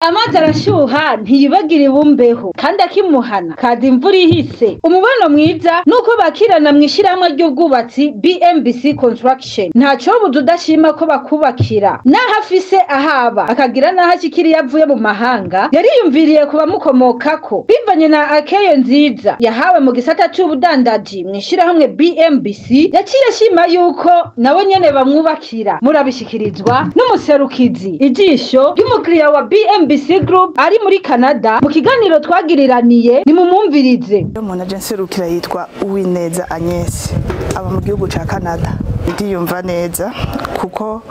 Amazi arashyuha ntiyibagira ibumbeho kandi akimuhana kaza imvura ihise. Umubano mwiza nuko bakirana mu ishyirahamwe ry'ubwubatsi BMBC Construction. Ntacobuza udashima ko bakubakira, naho afise ahaba akagira naho ashikira iyo avuye mu mahanga. Yariyumviriye ku bamukomokako bivanye na akeyo nziza yahawe mu gisata c'ubudandaji mu ishyirahamwe BMBC. Yaciye ashima yuko nawe nyene bamwubakira. Murabishikirizwa n'umuserukizi ijisho ry'umukiriya wa BMBC Group ari muri Canada mu kiganiro twagiriraniye. Nimumwumvirize. Umuntu aje nserukira yitwa Uwineza Agnes, aba mu gihugu ca Canada. Ndiyumva neza kuko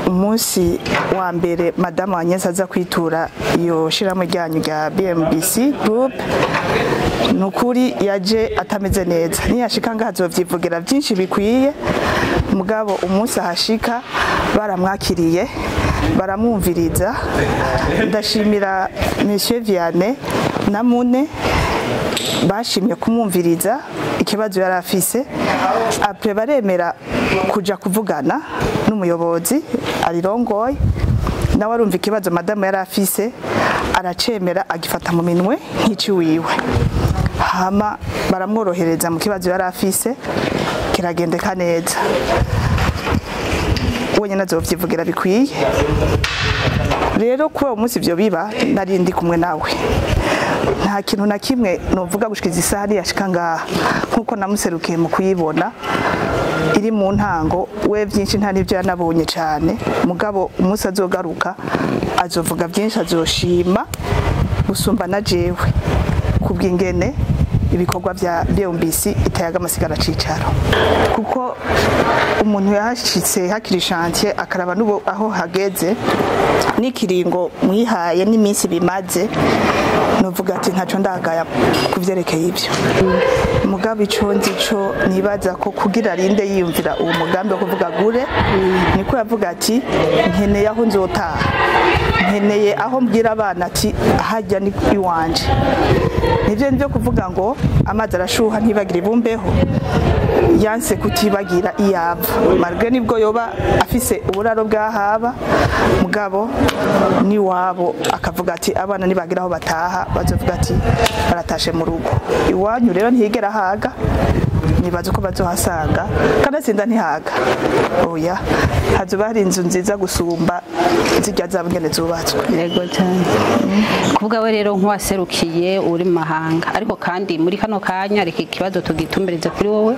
umunsi wa mbere madamu Agnes aza kwitura iyo shirahamwe ryanyu rya BMBC Group, nukuri yaje atameze neza. Niyashika ngaha azovyivugira byinshi bikwiye, mugabo umunsi ahashika baramwakiriye, baramwumviriza. Ndashimira Monsieur Vianney na Mune bashimye kumwumviriza ikibazo yari afise, après baremera kuja kuvugana n'umuyobozi arirongoye, nawe arumva ikibazo madamu yari afise, aracemera, agifata mu minwe nk'iciwiwe, hama baramworohereza mu kibazo yari afise, kiragendeka neza. Wenyine azovyivugira bikwiye. Rero kuba uwo munsi ivyo biba nari ndi kumwe nawe, nta kintu na kimwe novuga gushikiza isaha yashika ngaha, nkuko namuserukiye mu kuyibona iri mu ntango. We byinshi nta n'ibyo yanabonye cyane, mugabo umunsi azogaruka azovuga byinshi, azoshima gusumba na jewe kubw'ingene ibikorwa bya BMBC itayaga amasigara cicaro, kuko umuntu yahashitse hakiri chantier akaraba n'ubu aho hageze n'ikiringo mwihaye n'iminsi bimaze, novuga ati ntaco ndagaya kuvyerekeye ibyo. Mugabo ico nzi co nibaza ko kugira arinde yiyumvira uwo mugambi wo kuvuga gure, niko yavuga ati: "Nkeneye aho nzotaha, nkeneye aho mbwira abana ati hajya ni iwanje." Nivyo nivyo kuvuga ngo amazi arashuha ntibagira ibumbeho. Yanse kutibagira iyava malgré nibwo yoba afise uburaro bwahaba, mugabo ni wabo, akavuga ati abana nibagira aho bataha bazovuga ati baratashe mu rugo iwanyu. Rero ntiyigera haga, nibaza uko bazohasanga kandi atsinda ntihaga, oya, hazoba hari inzu nziza gusumba zirya zabo ingene zubatswe. Yego cyane. Kuvuga we rero nk'uwaserukiye uri mu mahanga, ariko kandi muri kano kanya reka ikibazo tugitumbereze kuri wowe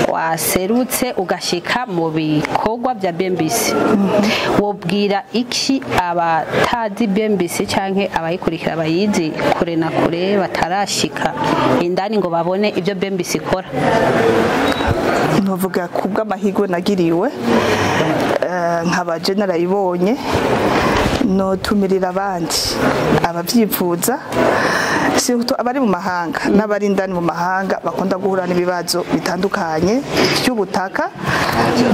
waserutse ugashika mu bikorwa bya BMBC. Wobwira iki abatazi BMBC canke abayikurikira bayizi kure na kure, batarashika indani ngo babone ibyo BMBC ikora? Ntuvuga kubw'amahirwe nagiriwe nkaba je narayibonye, notumirira abandi abavyifuza, surtout abari mu mahanga n'abari indani mu mahanga bakunda guhura n'ibibazo bitandukanye by'ubutaka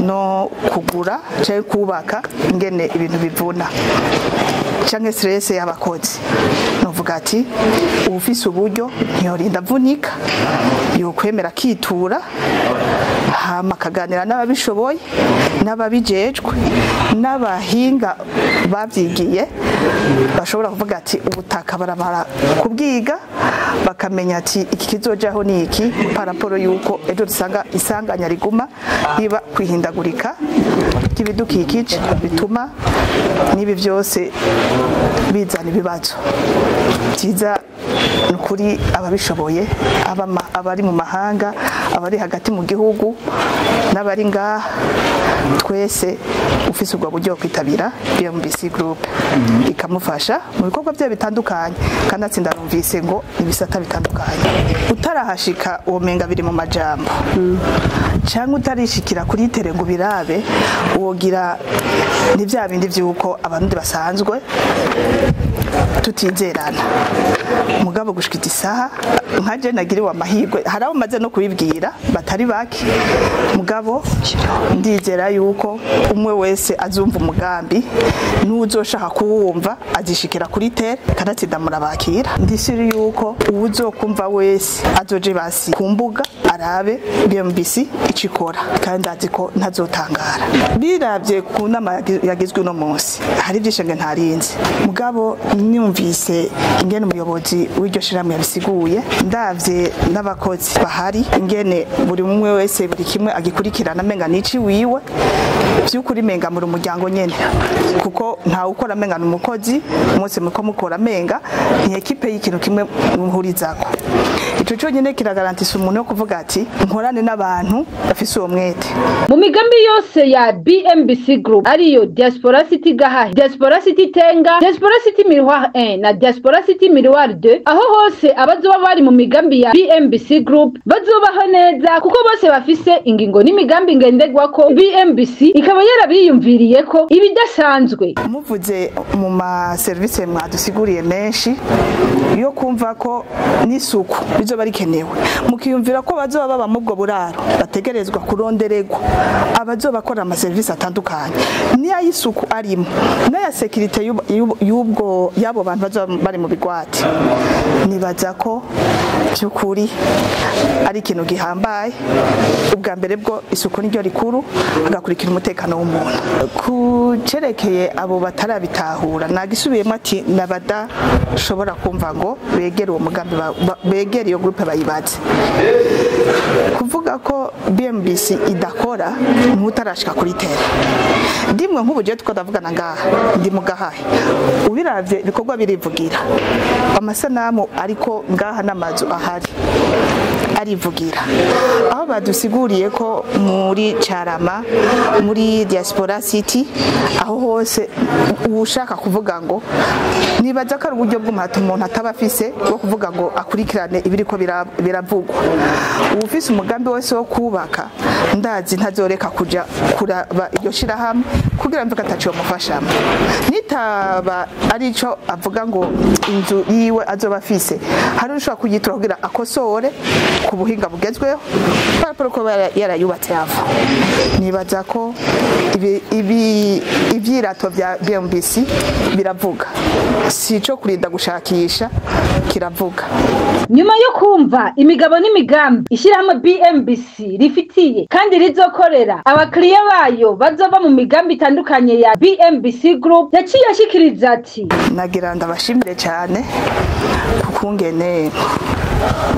no kugura canke kubaka, ingene ibintu bivuna canke stress y'abakozi. Novuga ati uwufise uburyo ntiyorinda avunika, yokwemera akitura, hama akaganira n'ababishoboye n'ababijejwe n'abahinga bavyigiye, bashobora kuvuga ati ubutaka baramara kubwiga, bakamenya ati iki kizojaho ni iki, par rapport yuko ejo dusanga isanganya riguma riba kwihindagurika ry'ibidukikije bituma n'ibi byose bizana ibibazo byiza. Ni ukuri ababishoboye, abari mu mahanga, abari hagati mu gihugu n'abari ngaha, twese ufise ubwo buryo bwo kwitabira BMBC Group ikamufasha mu bikorwa byayo bitandukanye. Kandi atsinda numvise ngo ibisata bitandukanye, utarahashika uwo menga biri mu majambo, cyangwa utarishikira kuri terrain ngo birabe, wogira ni bya bindi by'uko abarundi basanzwe tutizerana. Mugabo Mugabo gushika isaha nka je nagiriwe amahirwe, hari abo maze no kubibwira batari bake, mugabo ndizera yuko umwe wese azumva umugambi n'uzoshaka kuwumva azishikira kuri tere kanatsinda murabakira. Ndisiri yuko uwuzokumva wese azoje basi ku mbuga arabe BMBC icikora, kandi azi ko ntazotangara. Biravye ku nama yagizwe uno munsi hari byishenge ntarinze, mugabo nyumvise ingene umuyobozi w'iryo shirahamwe yabisiguye, ndavye n'abakozi bahari ingene buri umwe wese buri kimwe agikurikirana menga nici wiwe, by'ukuri menga muri umuryango nyene, kuko nta ukora menga n'umukozi umunsi muko mukora menga ni ekipe y'ikintu kimwe muhurizako. Ico cyonyine kiragarantisa umuntu yo kuvuga ati nkorane n'abantu bafise uwo mwete. Mu migambi yose ya BMBC Group ariyo Diaspora City Gahahe, Diaspora City Tenga, Diaspora City Miroir 1 na Diaspora City Miroir 2, aho hose abazoba bari mu migambi ya BMBC Group bazobaho neza, kuko bose bafise ingingo n'imigambi ngenderwako. BMBC ikaba yarabiyumviriye ko ibidasanzwe. Muvuze mu ma service mwadusiguriye menshi yo kumva ko n'isuku bizoba rikenewe, mukiyumvira ko bazoba baba mu bwo buraro bategerezwa kurondererwa abazoba bakora ama service atandukanye, niya y'isuku arimo n'aya security y'ubwo yabo bantu bazoba bari mu bigwati. Nibaza ko by'ukuri ari ikintu gihambaye. Ubwa mbere bwo isuku niryo rikuru, agakurikira umutekano w'umuntu. Kucerekeye abo batarabitahura nagisubiyemo ati nabadashobora kumva ngo begere uwo mugambi, begere iyo groupe bayibaze. Kuvuga ko BMBC idakora ntutarashika kuri tere. Ndimwe nk'ubu je tuko ndavugana ngaha ndi mu Gahahe, ubiravye ibikorwa birivugira, amasanamu ariko ngaha n'amazu ahari arivugira. Aho badusiguriye ko muri Carama, muri Diaspora City, aho hose ushaka kuvuga ngo nibaza ko ari uburyo bw'umuhato umuntu ataba afise bwo kuvuga ngo akurikirane ibiriko biravugwa. Uwufise umugambi wese wo kubaka ndazi ntazoreka kuja kuraba iryo shirahamwe kugira mvuga ataciye mufashamo, nitaba arico avuga ngo inzu yiwe azoba afise hari ushobora kuyitura kugira akosore ku buhinga bugezweho paraporo ko yarayubatse yava. Nibaza ko ivyirato vya BMBC biravuga, si ico kurinda gushakisha, kiravuga. Nyuma yo kumva imigabo n'imigambi ishyirahamwe BMBC rifitiye kandi rizokorera abakiriya bayo bazova mu migambi itandukanye ya BMBC Group, yaciye ashikiriza ati nagira ndabashimire cyane kukungene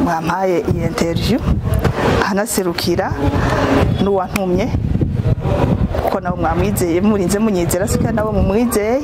mwampaye iyi interview, hanaserukira n'uwantumye, kuko nabo mwamwizeye murinze munyizera sika nabo mumwizeye.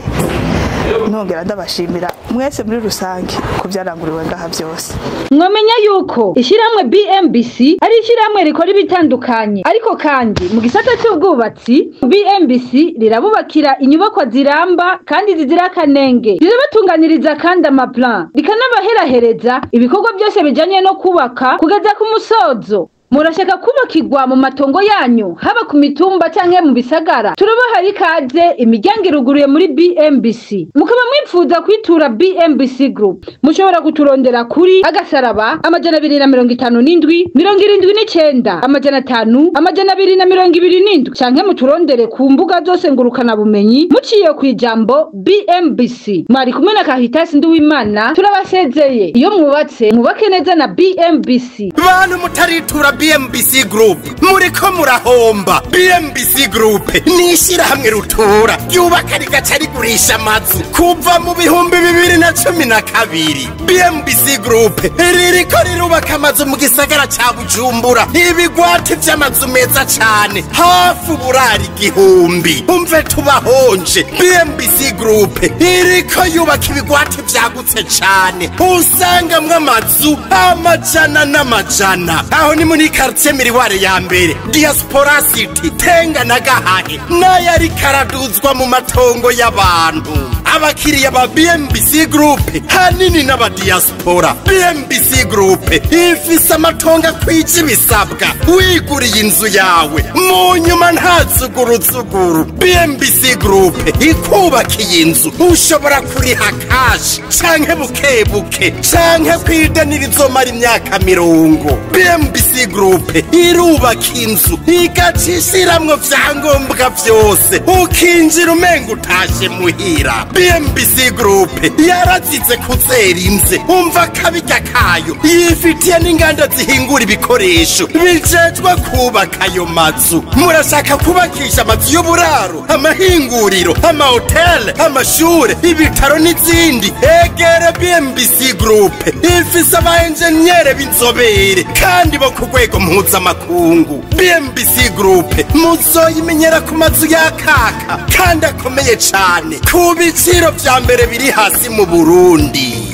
Nongera ndabashimira mwese muri rusange ku byaranguriwe ngaha byose. Mwamenya yuko ishyirahamwe BMBC ari ishyirahamwe rikora ibitandukanye, ariko kandi mu gisata cy'ubwubatsi BMBC rirabubakira inyubakwa ziramba kandi zizira akanenge, rirabatunganiriza kandi amaplan, rikanabaherahereza ibikorwa byose bijanye no kubaka kugeza ku musozo. Murashaka kubakirwa mu matongo yanyu haba ku mitumba canke mu bisagara? Turabahaye ikaze, imiryango iruguruye muri BMBC. Mukaba mwipfuza kwitura BMBC Group, mushobora kuturondera kuri agasaraba 257 79 500 227, canke muturondere ku mbuga zose ngurukana bumenyi muciye ku ijambo BMBC. Mwari kumwe na Kahitasi Nduwimana, turabasezeye. Iyo mwubatse mwubake neza na BMBC. Bantu mutaritura BMBC Group muriko murahomba. BMBC Group ni ishyirahamwe rutura ryubaka rigaca rigurisha amazu kuva mu 2012. BMBC Group ririko rirubaka amazu mu gisagara ca Bujumbura, ibigwati vy'amazu meza cane hafi uburari 1000. Umve tubahonje. BMBC Group iriko yubaka ibigwati vyagutse cane usangamwo amazu amajana n'amajana. Aho ni muri quartier Miriware ya mbere, Diaspora City, Tenga na Gahahe, n'ayari karaduzwa mu matongo y'abantu. Abakiriya ba BMBC Group hanini n'abadiaspora. BMBC Group ifise amatongo akwije ibisabwa, wiguriye inzu yawe mu nyuma nta zuguruzuguru. BMBC Group ikubakiye inzu ushobora kuriha cash canke buke buke canke kw'idenira izomara imyaka 20. BMBC Group irubaka inzu igacishiramwo vyangombwa vyose, ukinjira umenga utashe muhira. BMBC Group yarazize kuzera inze, umva akabirya kayo, yifitiye n'inganda zihingura ibikoresho bijejwe kubaka ayo mazu. Murashaka kubakisha amazu y'uburaro, amahinguriro, amahoteli, amashure, ibitaro n'izindi? Egere BMBC Group, ifise aba enjeniyere b'inzobere kandi bo ku rwego mpuzamakungu. BMBC Group muzoyimenyera ku mazu yakaka kandi akomeye cane ku biciro vya mbere biri hasi mu Burundi.